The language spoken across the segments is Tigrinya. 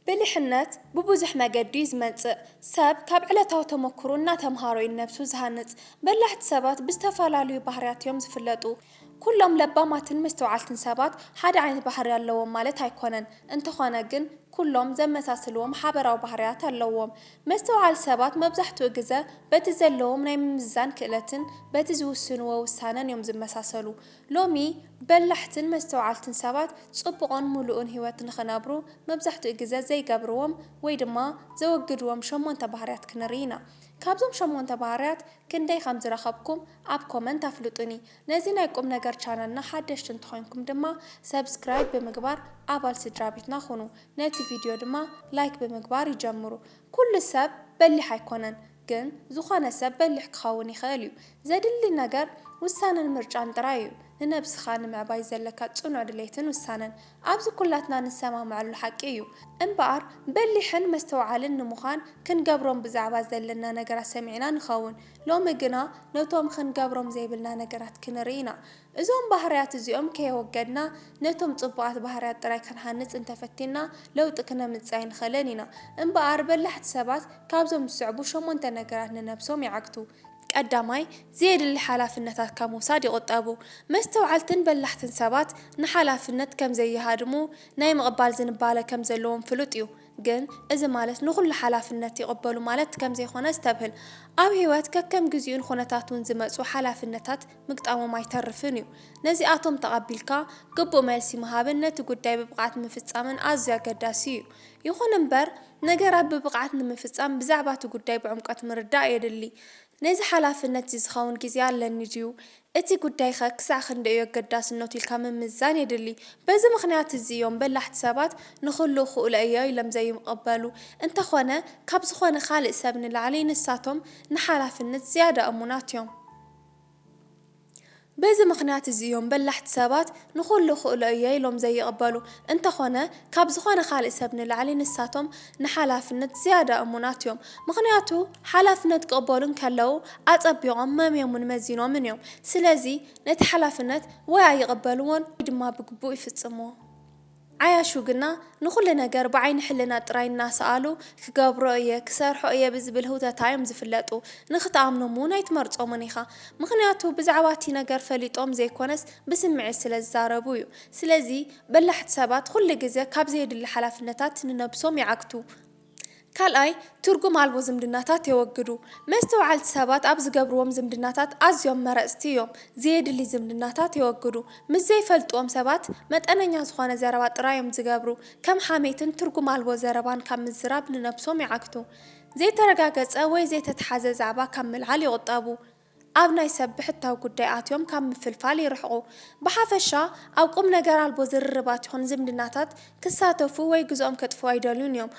ብልሕነት ብብዙሕ መገዲ እዩ ዝመጽእ። ሰብ ካብ ዕለታዊ ተመክሮ እናተምሃሮ እዩ ነብሱ ዝሃንጽ። በላሕቲ ሰባት ብዝተፈላለዩ ባህርያት እዮም ዝፍለጡ። ኩሎም ለባማትን መስተውዓልትን ሰባት ሓደ ዓይነት ባህሪ ኣለዎም ማለት ኣይኮነን። እንተኾነ ግን ኩሎም ዘመሳስልዎም ሓበራዊ ባህርያት ኣለዎም። መስተውዓል ሰባት መብዛሕትኡ ግዘ በቲ ዘለዎም ናይ ምምዛን ክእለትን በቲ ዝውስንዎ ውሳነን እዮም ዝመሳሰሉ። ሎሚ በላሕትን መስተውዓልትን ሰባት ጽቡቕን ምሉእን ህይወት ንኽነብሩ መብዛሕትኡ ግዘ ዘይገብርዎም ወይ ድማ ዘወግድዎም ሸሞንተ ባህርያት ክንርኢ ኢና። ካብዞም ሸሞንተ ባህርያት ክንደይ ከም ዝረኸብኩም ኣብ ኮመንት ኣፍልጡኒ። ነዚ ናይ ቁም ነገር ቻነልና ሓደሽቲ እንተኾይንኩም ድማ ሰብስክራይብ ብምግባር ኣባል ስድራ ቤትና ኩኑ። ነቲ ቪድዮ ድማ ላይክ ብምግባር ይጀምሩ። ኩሉ ሰብ በሊሕ ኣይኮነን፣ ግን ዝኾነ ሰብ በሊሕ ክኸውን ይኽእል እዩ። ዘድሊ ነገር ውሳነን ምርጫን ጥራይ እዩ። ንነብስኻ ንምዕባይ ዘለካ ጽኑዕ ድሌትን ውሳነን ኣብዚ ኩላትና ንሰማምዐሉ ሓቂ እዩ። እምበኣር በሊሕን መስተውዓልን ንምዃን ክንገብሮም ብዛዕባ ዘለና ነገራት ሰሚዕና ንኸውን። ሎሚ ግና ነቶም ክንገብሮም ዘይብልና ነገራት ክንርኢ ኢና። እዞም ባህርያት እዚኦም ከየወገድና ነቶም ጽቡቓት ባህርያት ጥራይ ክንሃንጽ እንተፈቲና ለውጢ ክነምጽእ ኣይንኽእልን ኢና። እምበኣር በላሕቲ ሰባት ካብዞም ዝስዕቡ ሸሞንተ ነገራት ንነብሶም ይዓግቱ። ቀዳማይ፣ ዘየድሊ ሓላፍነታት ካብ ምውሳድ ይቑጠቡ። መስተውዓልትን በላሕትን ሰባት ንሓላፍነት ከም ዘይሃድሙ ናይ ምቕባል ዝንባለ ከም ዘለዎም ፍሉጥ እዩ። ግን እዚ ማለት ንኹሉ ሓላፍነት ይቕበሉ ማለት ከም ዘይኮነ ኣስተብህል። ኣብ ህይወት ከከም ግዜኡን ኩነታቱን ዝመጹ ሓላፍነታት ምግጣሞም ኣይተርፍን እዩ። ነዚኣቶም ተቐቢልካ ግቡእ መልሲ ምሃብን ነቲ ጉዳይ ብብቕዓት ምፍጻምን ኣዝዩ ኣገዳሲ እዩ። ይኹን እምበር፣ ነገራት ብብቕዓት ንምፍጻም ብዛዕባ እቲ ጉዳይ ብዕምቆት ምርዳእ የድሊ። ነዚ ሓላፍነት እዚ ዝኸውን ግዜ ኣለኒ ድዩ? እቲ ጉዳይኸ ክሳዕ ክንደይ እዩ ኣገዳስነቱ ኢልካ ምምዛን የድሊ። በዚ ምኽንያት እዚ እዮም በላሕቲ ሰባት ንኹሉ ክእሎ እየ ኢሎም ዘይቕበሉ። እንተኾነ፣ ካብ ዝኾነ ካልእ ሰብ ንላዕሊ ንሳቶም ንሓላፍነት ዝያዳ እሙናት እዮም። በዚ ምኽንያት እዚ እዮም በላሕቲ ሰባት ንኹሉ ክእሎ እየ ኢሎም ዘይቕበሉ። እንተኾነ፣ ካብ ዝኾነ ካልእ ሰብ ንላዕሊ ንሳቶም ንሓላፍነት ዝያዳ እሙናት እዮም። ምኽንያቱ፣ ሓላፍነት ክቕበሉ እንከለዉ ኣጸቢቖም መምዮምን መዚኖምን እዮም። ስለዚ፣ ነቲ ሓላፍነት ወይ ኣይቕበልዎን ወይ ድማ ብግቡእ ይፍጽምዎ። ዓያሹ ግና ንኹሉ ነገር ብዓይኒ ሕልና ጥራይ እናሰኣሉ፣ "ክገብሮ እየ፣ ክሰርሖ እየ" ብዝብል ህውተታ እዮም ዝፍለጡ። ንኽትኣምኖም እውን ኣይትመርጾምን ኢኻ። ምኽንያቱ ብዛዕባ እቲ ነገር ፈሊጦም ዘይኮነስ ብስምዒት ስለ ዝዛረቡ እዩ። ስለዚ በላሕቲ ሰባት ኩሉ ግዜ ካብ ዘየድሊ ሓላፍነታት ንነብሶም ይዓግቱ። ካልኣይ፣ ትርጉም ኣልቦ ዝምድናታት የወግዱ። መስተውዓልቲ ሰባት ኣብ ዝገብርዎም ዝምድናታት ኣዝዮም መረጽቲ እዮም። ዘየድሊ ዝምድናታት የወግዱ። ምስ ዘይፈልጥዎም ሰባት መጠነኛ ዝኾነ ዘረባ ጥራይ እዮም ዝገብሩ። ከም ሓሜትን ትርጉም ኣልቦ ዘረባን ካብ ምዝራብ ንነብሶም ይዓግቱ። ዘይተረጋገጸ ወይ ዘይተተሓዘ ዛዕባ ካብ ምልዓል ይቑጠቡ። ኣብ ናይ ሰብ ብሕታዊ ጉዳይ ኣትዮም ካብ ምፍልፋል ይርሕቑ። ብሓፈሻ፣ ኣብ ቁም ነገር ኣልቦ ዝርርባት ይኹን ዝምድናታት ክሳተፉ ወይ ግዝኦም ከጥፍኡ ኣይደልዩን እዮም።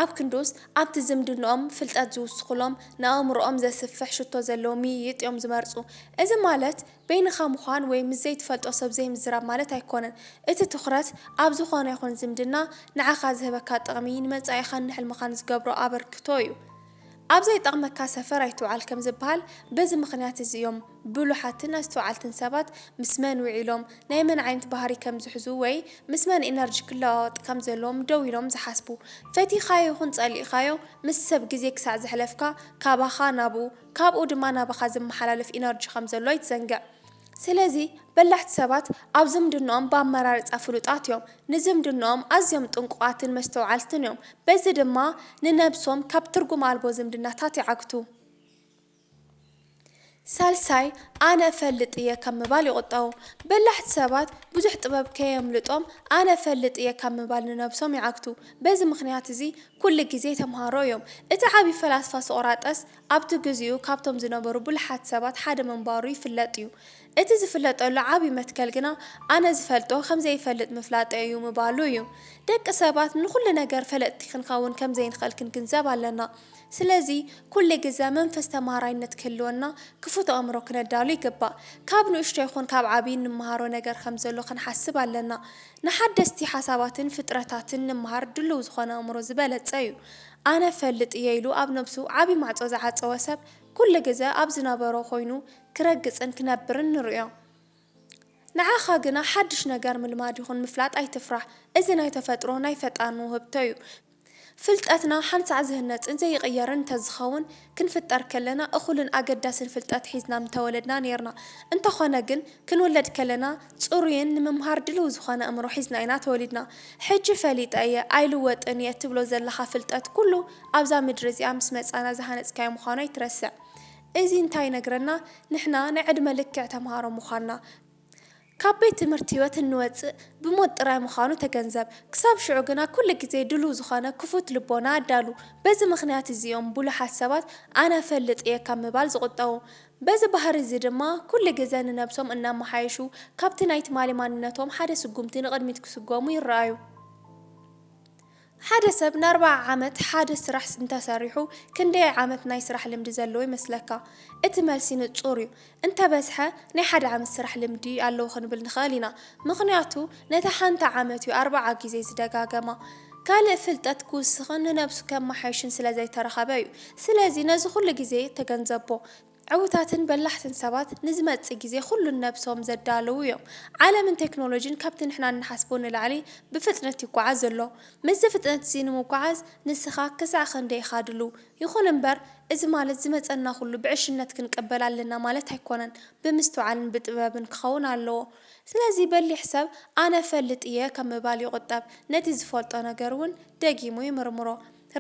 ኣብ ክንዱስ፣ ኣብቲ ዝምድንኦም ፍልጠት ዝውስኹሎም፣ ንኣእምሮኦም ዘስፍሕ ሽቶ ዘለዎ ምይይጥ እዮም ዝመርጹ። እዚ ማለት፣ በይንኻ ምዃን ወይ ምስ ዘይትፈልጦ ሰብ ዘይምዝራብ ማለት ኣይኮነን። እቲ ትኹረት ኣብ ዝኾነ ይኹን ዝምድና ንዓኻ ዝህበካ ጥቕሚ፣ ንመጻኢኻን ንሕልምኻን ዝገብሮ ኣበርክቶ እዩ። ኣብ ዘይጠቕመካ ሰፈር ኣይትውዓል ከም ዝበሃል፣ በዚ ምኽንያት እዚ እዮም ብሉሓትን ኣስተውዓልትን ሰባት ምስ መን ውዒሎም፣ ናይ መን ዓይነት ባህሪ ከም ዝሕዙ ወይ ምስ መን ኢነርጂ ክለዋወጥ ከም ዘለዎም ደው ኢሎም ዝሓስቡ። ፈቲኻዮ ይኹን ጸሊእኻዮ፣ ምስ ሰብ ግዜ ክሳዕ ዘሕለፍካ፣ ካባኻ ናብኡ፣ ካብኡ ድማ ናባኻ ዝመሓላለፍ ኢነርጂ ከም ዘሎ ኣይትዘንግዕ። ስለዚ በላሕቲ ሰባት ኣብ ዝምድንኦም ብኣመራርጻ ፍሉጣት እዮም። ንዝምድንኦም ኣዝዮም ጥንቁቓትን መስተውዓልትን እዮም። በዚ ድማ ንነብሶም ካብ ትርጉም ኣልቦ ዝምድናታት ይዓግቱ። ሳልሳይ፣ ኣነ እፈልጥ እየ ካብ ምባል ይቑጠቡ። በላሕቲ ሰባት ብዙሕ ጥበብ ከየምልጦም ኣነ እፈልጥ እየ ካብ ምባል ንነብሶም ይዓግቱ። በዚ ምኽንያት እዚ ኩሉ ግዜ ተምሃሮ እዮም። እቲ ዓቢ ፈላስፋ ሶቕራጠስ ኣብቲ ግዜኡ ካብቶም ዝነበሩ ብሉሓት ሰባት ሓደ ምንባሩ ይፍለጥ እዩ። እቲ ዝፍለጠሉ ዓቢ መትከል ግና ኣነ ዝፈልጦ ከም ዘይፈልጥ ምፍላጠይ እዩ ምባሉ እዩ። ደቂ ሰባት ንኹሉ ነገር ፈለጥቲ ክንኸውን ከም ዘይንኽእል ክንግንዘብ ኣለና። ስለዚ ኩሉ ግዘ መንፈስ ተምሃራይነት ክህልወና ክፉት ኣእምሮ ክነዳሉ ይግባእ። ካብ ንእሽቶ ይኹን ካብ ዓቢ እንመሃሮ ነገር ከም ዘሎ ክንሓስብ ኣለና። ንሓደስቲ ሓሳባትን ፍጥረታትን ንምሃር ድሉው ዝኾነ ኣእምሮ ዝበለጸ እዩ። ኣነ እፈልጥ እየ ኢሉ ኣብ ነብሱ ዓቢ ማዕጾ ዝዓጸወ ሰብ ኩሉ ግዘ ኣብ ዝነበሮ ኮይኑ ክረግጽን ክነብርን ንርእዮ። ንዓኻ ግና ሓድሽ ነገር ምልማድ ይኹን ምፍላጥ ኣይትፍራሕ። እዚ ናይ ተፈጥሮ ናይ ፈጣን ውህብቶ እዩ። ፍልጠትና ሓንሳዕ ዝህነጽን ዘይቕየርን እንተዝኸውን፣ ክንፍጠር ከለና እኹልን ኣገዳስን ፍልጠት ሒዝና ምተወለድና ነይርና። እንተኾነ ግን፣ ክንውለድ ከለና ጽሩይን ንምምሃር ድልው ዝኾነ ኣእምሮ ሒዝና ኢና ተወሊድና። ሕጂ ፈሊጠ እየ፣ ኣይልወጥን እየ ትብሎ ዘለኻ ፍልጠት ኩሉ ኣብዛ ምድሪ እዚኣ ምስ መጻና ዝሃነጽካዮ ምዃኑ ኣይትረስዕ። እዚ እንታይ ይነግረና? ንሕና ናይ ዕድመ ልክዕ ተምሃሮ ምዃንና። ካብ ቤት ትምህርቲ ህይወት እንወጽእ ብሞት ጥራይ ምዃኑ ተገንዘብ። ክሳብ ሽዑ ግና ኩሉ ግዜ ድሉው ዝኾነ ክፉት ልቦና ኣዳሉ። በዚ ምኽንያት እዚ እዮም ብሉሓት ሰባት ኣነ እፈልጥ እየ ካብ ምባል ዝቑጠቡ። በዚ ባህሪ እዚ ድማ ኩሉ ግዜ ንነብሶም እናመሓየሹ ካብቲ ናይ ትማሊ ማንነቶም ሓደ ስጉምቲ ንቕድሚት ክስጎሙ ይረኣዩ። ሓደ ሰብ ንኣርብዓ ዓመት ሓደ ስራሕ እንተሰሪሑ ክንደይ ዓመት ናይ ስራሕ ልምዲ ዘለዎ ይመስለካ? እቲ መልሲ ንጹር እዩ። እንተበዝሐ ናይ ሓደ ዓመት ስራሕ ልምዲ ኣለዎ ክንብል ንኽእል ኢና። ምኽንያቱ ነታ ሓንቲ ዓመት እዩ ኣርብዓ ግዜ ዝደጋገማ። ካልእ ፍልጠት ክውስኽን ንነብሱ ከመሓይሽን ስለ ዘይተረኸበ እዩ። ስለዚ ነዚ ኩሉ ግዜ ተገንዘቦ። ዕዉታትን በላሕትን ሰባት ንዝመጽእ ግዜ ኩሉ ንነብሶም ዘዳለዉ እዮም። ዓለምን ቴክኖሎጂን ካብቲ ንሕና እንሓስቦ ንላዕሊ ብፍጥነት ይጓዓዝ ዘሎ። ምስዚ ፍጥነት እዚ ንምጓዓዝ ንስኻ ክሳዕ ክንደይ ኢኻ ድሉው? ይኹን እምበር፣ እዚ ማለት ዝመጸና ኩሉ ብዕሽነት ክንቅበል ኣለና ማለት ኣይኮነን። ብምስትውዓልን ብጥበብን ክኸውን ኣለዎ። ስለዚ በሊሕ ሰብ ኣነ እፈልጥ እየ ካብ ምባል ይቑጠብ። ነቲ ዝፈልጦ ነገር እውን ደጊሙ ይምርምሮ።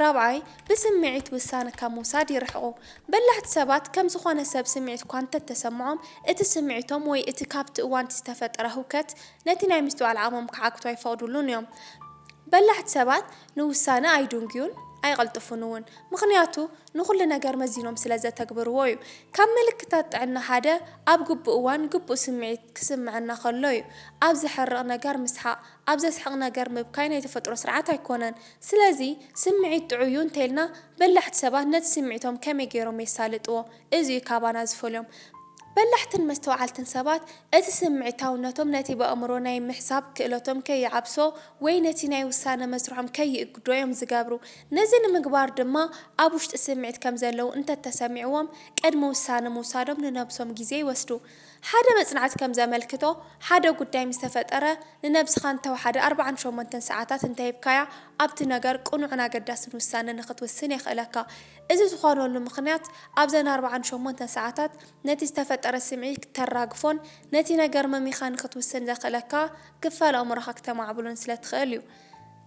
ራብዓይ፣ ብስምዒት ውሳነ ካብ ምውሳድ ይርሕቑ። በላሕቲ ሰባት ከም ዝኾነ ሰብ ስምዒት እኳ እንተተሰምዖም፣ እቲ ስምዒቶም ወይ እቲ ካብቲ እዋን እቲ ዝተፈጠረ ህውከት ነቲ ናይ ምስትውዓል ዓቕሞም ክዓግቶ ኣይፈቕዱሉን እዮም። በላሕቲ ሰባት ንውሳነ ኣይድንጉዩን ኣይቐልጥፉን እውን፣ ምኽንያቱ ንኹሉ ነገር መዚኖም ስለ ዘተግብርዎ እዩ። ካብ ምልክታት ጥዕና ሓደ ኣብ ግቡእ እዋን ግቡእ ስምዒት ክስምዐና ከሎ እዩ። ኣብ ዘሕርቕ ነገር ምስሓቕ፣ ኣብ ዘስሕቕ ነገር ምብካይ ናይ ተፈጥሮ ስርዓት ኣይኮነን። ስለዚ ስምዒት ጥዑይ እዩ እንተኢልና በላሕቲ ሰባት ነቲ ስምዒቶም ከመይ ገይሮም የሳልጥዎ? እዚ እዩ ካባና ዝፈልዮም። በላሕትን መስተውዓልትን ሰባት እቲ ስምዒታውነቶም ነቲ ብኣእምሮ ናይ ምሕሳብ ክእለቶም ከይዓብሶ ወይ ነቲ ናይ ውሳነ መስርሖም ከይእግዶ እዮም ዝገብሩ። ነዚ ንምግባር ድማ ኣብ ውሽጢ ስምዒት ከም ዘለዉ እንተተሰሚዕዎም ቅድሚ ውሳነ ምውሳዶም ንነብሶም ግዜ ይወስዱ። ሓደ መጽናዕቲ ከም ዘመልክቶ፣ ሓደ ጉዳይ ምስ ተፈጠረ ንነብስኻ እንተወሓደ ኣርብዓን ሸሞንተን ሰዓታት እንተሂብካያ ኣብቲ ነገር ቅኑዕን ኣገዳስን ውሳነ ንኽትውስን የኽእለካ። እዚ ዝኾነሉ ምኽንያት ኣብዘን ኣርብዓን ሸሞንተን ሰዓታት ነቲ ዝተፈጠረ ስምዒት ክተራግፎን ነቲ ነገር መሚኻ ንኽትውስን ዘኽእለካ ክፋል ኣእምሮኻ ክተማዕብሎን ስለ ትኽእል እዩ።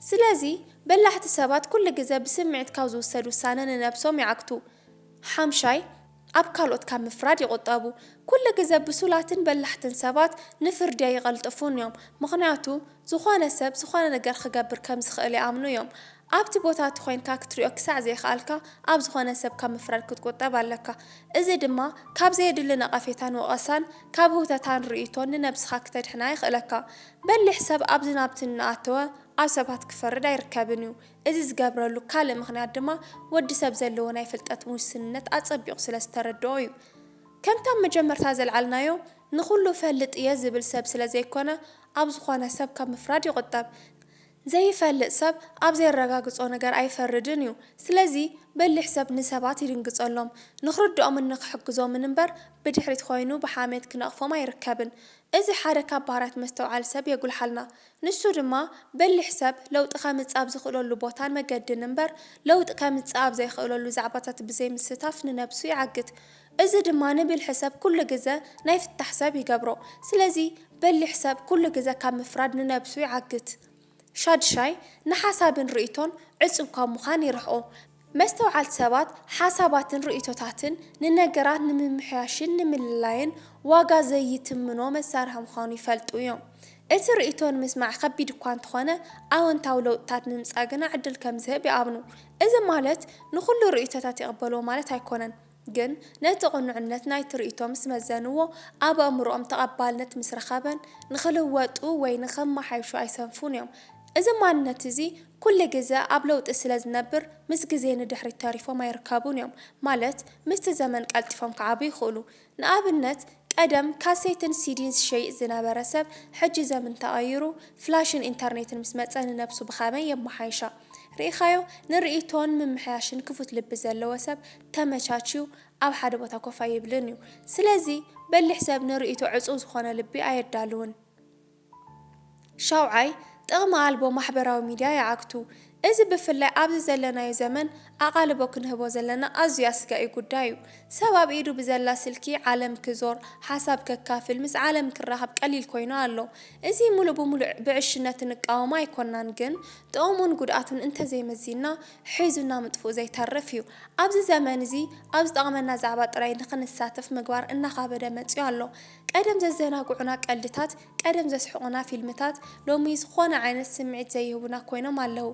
ስለዚ በላሕቲ ሰባት ኩሉ ግዜ ብስምዒት ካብ ዝውሰድ ውሳነ ንነብሶም ይዓግቱ። ሓምሻይ፣ ኣብ ካልኦት ካብ ምፍራድ ይቑጠቡ። ኩሉ ግዜ ብሱላትን በላሕትን ሰባት ንፍርዲ ኣይቐልጥፉን እዮም። ምኽንያቱ ዝኾነ ሰብ ዝኾነ ነገር ክገብር ከም ዝኽእል ይኣምኑ እዮም። ኣብቲ ቦታ እቲ ኮይንካ ክትሪኦ ክሳዕ ዘይከኣልካ ኣብ ዝኾነ ሰብ ካብ ምፍራድ ክትቁጠብ ኣለካ። እዚ ድማ ካብ ዘየድሊ ነቐፌታን ወቐሳን ካብ ህውተታን ርእይቶን ንነብስኻ ክተድሕና የኽእለካ። በሊሕ ሰብ ኣብዚ ናብቲ እናኣተወ ኣብ ሰባት ክፈርድ ኣይርከብን እዩ። እዚ ዝገብረሉ ካልእ ምኽንያት ድማ ወዲ ሰብ ዘለዎ ናይ ፍልጠት ውስንነት ኣጸቢቑ ስለ ዝተረድኦ እዩ። ከምቲ ኣብ መጀመርታ ዘልዓልናዮ፣ ንኹሉ እፈልጥ እየ ዝብል ሰብ ስለ ዘይኮነ ኣብ ዝኾነ ሰብ ካብ ምፍራድ ይቑጠብ። ዘይፈልጥ ሰብ ኣብ ዘየረጋግጾ ነገር ኣይፈርድን እዩ። ስለዚ በሊሕ ሰብ ንሰባት ይድንግጸሎም፣ ንኽርድኦምን ንኽሕግዞምን እምበር ብድሕሪት ኮይኑ ብሓሜት ክነቕፎም ኣይርከብን። እዚ ሓደ ካብ ባህርያት መስተውዓል ሰብ የጉልሓልና። ንሱ ድማ በሊሕ ሰብ ለውጢ ከምጽእ ኣብ ዝኽእለሉ ቦታን መገድን እምበር ለውጢ ከምጽእ ኣብ ዘይኽእለሉ ዛዕባታት ብዘይምስታፍ ንነብሱ ይዓግት። እዚ ድማ ንብልሒ ሰብ ኩሉ ግዘ ናይ ፍታሕ ሰብ ይገብሮ። ስለዚ በሊሕ ሰብ ኩሉ ግዘ ካብ ምፍራድ ንነብሱ ይዓግት። ሻድሻይ፣ ንሓሳብን ርእይቶን ዕጹው ካብ ምዃን ይርሕቑ። መስተውዓልቲ ሰባት ሓሳባትን ርእይቶታትን ንነገራት ንምምሕያሽን ንምልላይን ዋጋ ዘይትምኖ መሳርሒ ምዃኑ ይፈልጡ እዮም። እቲ ርእይቶ ንምስማዕ ከቢድ እኳ እንተኾነ፣ ኣወንታዊ ለውጥታት ንምምጻእ ግና ዕድል ከም ዝህብ ይኣምኑ። እዚ ማለት ንኹሉ ርእይቶታት ይቕበልዎ ማለት ኣይኮነን፣ ግን ነቲ ቅኑዕነት ናይቲ ርእይቶ ምስ መዘንዎ፣ ኣብ ኣእምሮኦም ተቐባልነት ምስ ረኸበን፣ ንኽልወጡ ወይ ንኽመሓይሹ ኣይሰንፉን እዮም። እዚ ማንነት እዚ ኩሉ ግዘ ኣብ ለውጢ ስለ ዝነብር፣ ምስ ግዜ ንድሕሪት ተሪፎም ኣይርከቡን እዮም። ማለት ምስቲ ዘመን ቀልጢፎም ክዓብዩ ይኽእሉ። ንኣብነት፣ ቀደም ካሴትን ሲዲን ዝሸይጥ ዝነበረ ሰብ ሕጂ ዘመን ተቐይሩ ፍላሽን ኢንተርኔትን ምስ መጸ ንነብሱ ብኸመይ የመሓይሻ? ርኢኻዮ? ንርእይቶን ምምሕያሽን ክፉት ልቢ ዘለዎ ሰብ ተመቻችዩ ኣብ ሓደ ቦታ ኮፍ ኣይብልን እዩ። ስለዚ በሊሕ ሰብ ንርእይቶ ዕጹው ዝኾነ ልቢ ኣየዳልውን። ሻውዓይ፣ ጥቕሚ ኣልቦ ማሕበራዊ ሚድያ ይዓግቱ። እዚ ብፍላይ ኣብዚ ዘለናዮ ዘመን ኣቓልቦ ክንህቦ ዘለና ኣዝዩ ኣስጋኢ ጉዳይ እዩ። ሰብ ኣብ ኢዱ ብዘላ ስልኪ ዓለም ክዞር፣ ሓሳብ ከካፍል፣ ምስ ዓለም ክራኸብ ቀሊል ኮይኑ ኣሎ። እዚ ሙሉእ ብሙሉእ ብዕሽነት እንቃወሞ ኣይኮናን፣ ግን ጥቕሙን ጉድኣቱን እንተዘይመዚንና ሒዙና ምጥፍኡ ዘይተርፍ እዩ። ኣብዚ ዘመን እዚ ኣብ ዝጠቕመና ዛዕባ ጥራይ ንኽንሳተፍ ምግባር እናኻበደ መጺኡ ኣሎ። ቀደም ዘዘናግዑና ቀልድታት፣ ቀደም ዘስሕቑና ፊልምታት ሎሚ ዝኾነ ዓይነት ስምዒት ዘይህቡና ኮይኖም ኣለዉ።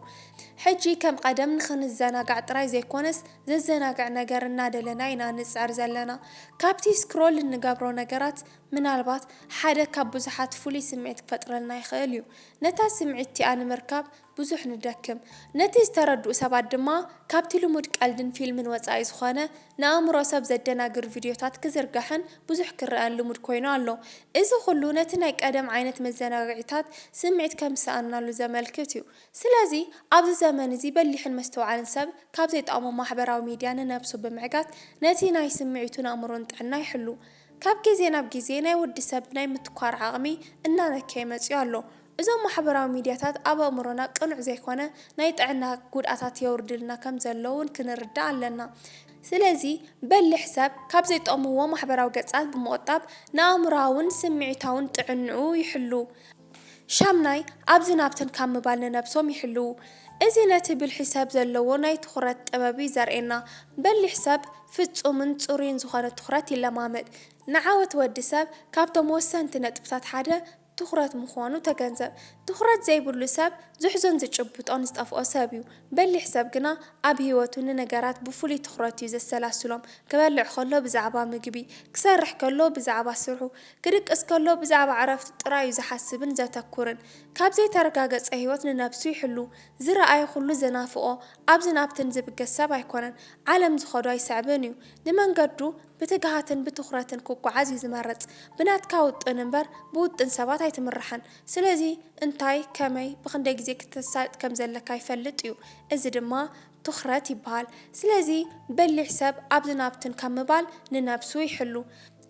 ሕጂ ከም ቀደም ንኽንዘናጋዕ ጥራይ ዘይኮነስ ዘዘናግዕ ነገር እናደለና ኢና ንጽዕር ዘለና። ካብቲ ስክሮል እንገብሮ ነገራት ምናልባት ሓደ ካብ ብዙሓት ፍሉይ ስምዒት ክፈጥረልና ይኽእል እዩ። ነታ ስምዒት እቲኣ ንምርካብ ብዙሕ ንደክም። ነቲ ዝተረድኡ ሰባት ድማ ካብቲ ልሙድ ቀልድን ፊልምን ወጻኢ ዝኾነ ንኣእምሮ ሰብ ዘደናግር ቪድዮታት ክዝርጋሕን ብዙሕ ክረኣን ልሙድ ኮይኑ ኣሎ። እዚ ኩሉ ነቲ ናይ ቀደም ዓይነት መዘናግዒታት ስምዒት ከም ዝሰኣንናሉ ዘመልክት እዩ። ስለዚ ኣብዚ ዘመን እዚ በሊሕን መስተውዓልን ሰብ ካብ ዘይጠቕሞ ማሕበራዊ ሚድያ ንነብሱ ብምዕጋት ነቲ ናይ ስምዒቱን ኣእምሮን ጥዕና ይሕሉ። ካብ ግዜ ናብ ግዜ ናይ ወዲ ሰብ ናይ ምትኳር ዓቕሚ እናነከየ መጺኡ ኣሎ። እዞም ማሕበራዊ ሚድያታት ኣብ ኣእምሮና ቅኑዕ ዘይኮነ ናይ ጥዕና ጉድኣታት የውርድልና ከም ዘሎ እውን ክንርዳእ ኣለና። ስለዚ በሊሕ ሰብ ካብ ዘይጠቕምዎ ማሕበራዊ ገጻት ብምቑጣብ ንኣእምሮኣውን ስምዒታውን ጥዕንኡ ይሕሉ። ሻምናይ፣ ኣብዚ ናብትን ካብ ምባል ንነብሶም ይሕልዉ። እዚ ነቲ ብልሒ ሰብ ዘለዎ ናይ ትኹረት ጥበብ እዩ ዘርእየና። በሊሕ ሰብ ፍጹምን ጽሩይን ዝኾነ ትኹረት ይለማመድ። ንዓወት ወዲ ሰብ ካብቶም ወሰንቲ ነጥብታት ሓደ ትኹረት ምዃኑ ተገንዘብ። ትኹረት ዘይብሉ ሰብ ዝሕዞን ዝጭብጦን ዝጠፍኦ ሰብ እዩ። በሊሕ ሰብ ግና ኣብ ህይወቱ ንነገራት ብፍሉይ ትኹረት እዩ ዘሰላስሎም። ክበልዕ ከሎ ብዛዕባ ምግቢ፣ ክሰርሕ ከሎ ብዛዕባ ስርሑ፣ ክድቅስ ከሎ ብዛዕባ ዕረፍቱ ጥራይ እዩ ዝሓስብን ዘተኩርን። ካብ ዘይተረጋገጸ ህይወት ንነብሱ ይሕሉ። ዝረኣዮ ኩሉ ዝናፍቖ፣ ኣብዝን ኣብትን ዝብገስ ሰብ ኣይኮነን። ዓለም ዝኸዶ ኣይስዕብን እዩ። ንመንገዱ ብትግሃትን ብትኹረትን ክጓዓዝ እዩ ዝመርጽ። ብናትካ ውጥን እምበር ብውጥን ሰባት ኣይትምራሕን። ስለዚ እንታይ፣ ከመይ፣ ብኽንደይ ግዜ ክተሳልጥ ከም ዘለካ ይፈልጥ እዩ። እዚ ድማ ትኹረት ይበሃል። ስለዚ በሊሕ ሰብ ኣብዝን ኣብትን ካብ ምባል ንነብሱ ይሕሉ።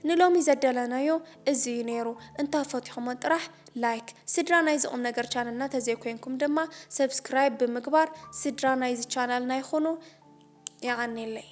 ንሎሚ ዘዳለናዮ እዚ እዩ ነይሩ። እንተፈቲኹሞ ጥራሕ ላይክ፣ ስድራ ናይዚ ቁም ነገር ቻነልና ተዘይኮይንኩም ድማ ሰብስክራይብ ብምግባር ስድራ ናይዚ ቻነልና ይኹኑ። የቐንየለይ።